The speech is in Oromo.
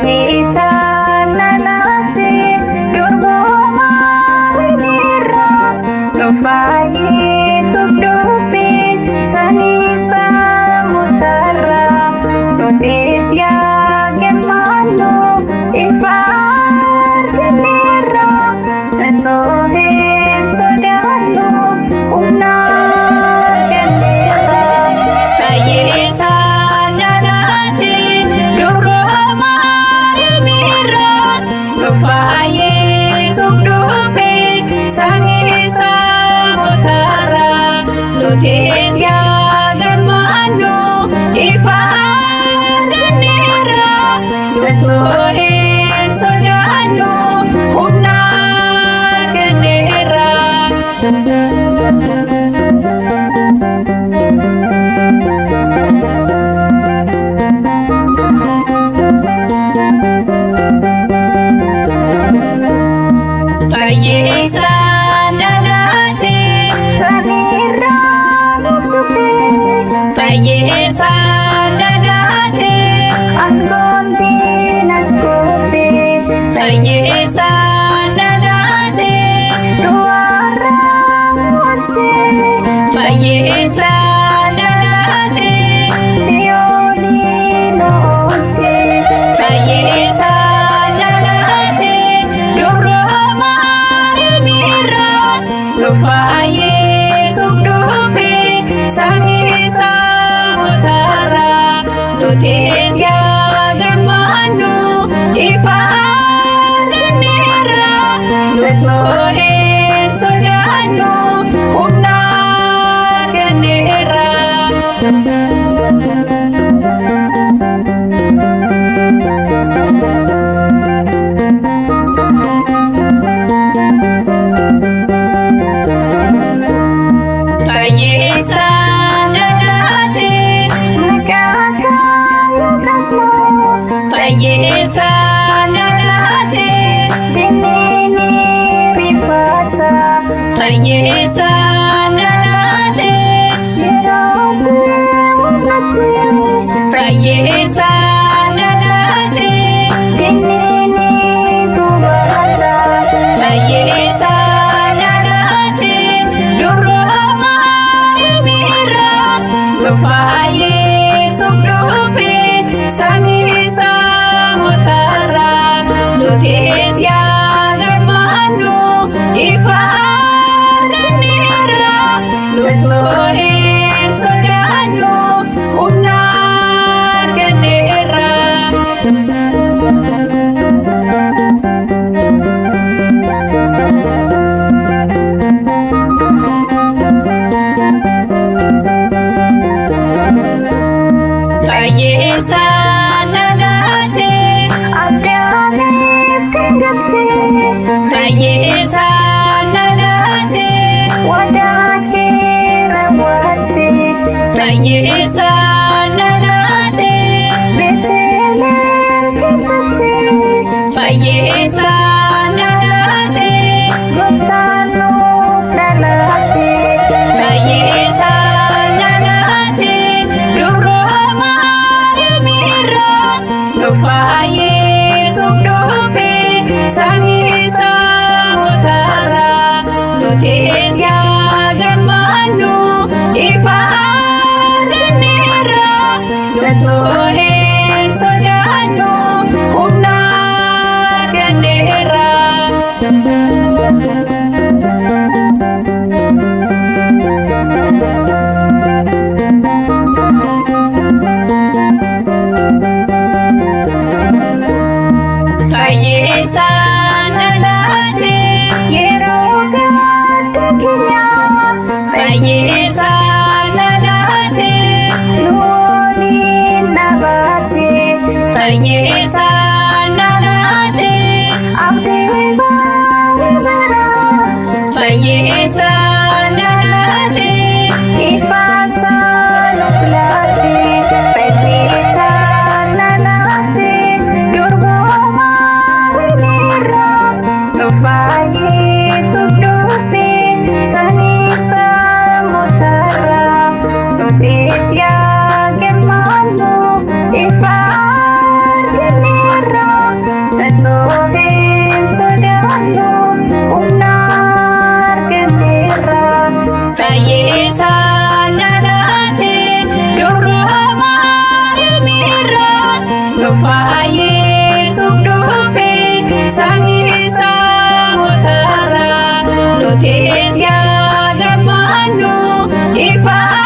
Fayyisaan nanaatti durbummaa irraa nu fayyisuuf dhufe samii saamutarraa nutis yaa gammannu ifa arganneerra nutuu hin sodaannu humna arganneerra. Fayyisaan dhalate dubroo Maariyaam nu fayyisuuf dhufe samii saamutarraa nutis yaa gammannu ifa arganneerra nutuu hin sodaannu humna arganneerra. Fayyisaan dhalate Samiirraa nuuf dhufe Fayyisaan dhalate aangoon diinas kufe Fayyisaan dhalate du'arraa nu oolche Fayyisaan dhalate si'oolii nu oolche. Fayyisaan dhalate dubroo Maariyaam nu fayyisuuf dhufe samii saamutarraa nutis yaa gammannu ifa arganneerra nutuu hin sodaannu humna arganneerra. Fayyisaan dhalate Maqaa isaa yookaas Fayyisaan dhalate diinni ni rifata Fayyisaan dhalate yeroo mul'atti Fayyisaan dhalate diinni ni gubata Fayyisaan dhalate dubroo Maariyaam nu fayyisuuf dhufe samii saamutarraa nutis yaa gammannu ifa arganneerra nutuu hin sodaannu humna arganneerra. Fayyisaan dhalate Addaamiif kan galte Fayyisaan dhalate wadaa kee raawwatte Fayyisaan dhalate Beetlehem keessatti Fayyisaan dhalate gooftaan nuuf dhalate Fayyisaan dhalate dubroo Maariyaam nu fayyisuuf dhufe samii saamutarraa nutis yaa gammannu ifa arganneerra nutuu hin sodaannu humna arganneerra. Fayyisaan dhalate yeroo gadda keenya Fayyisaan dhalate nu waliin dhaabate Fayyisaan Ifa.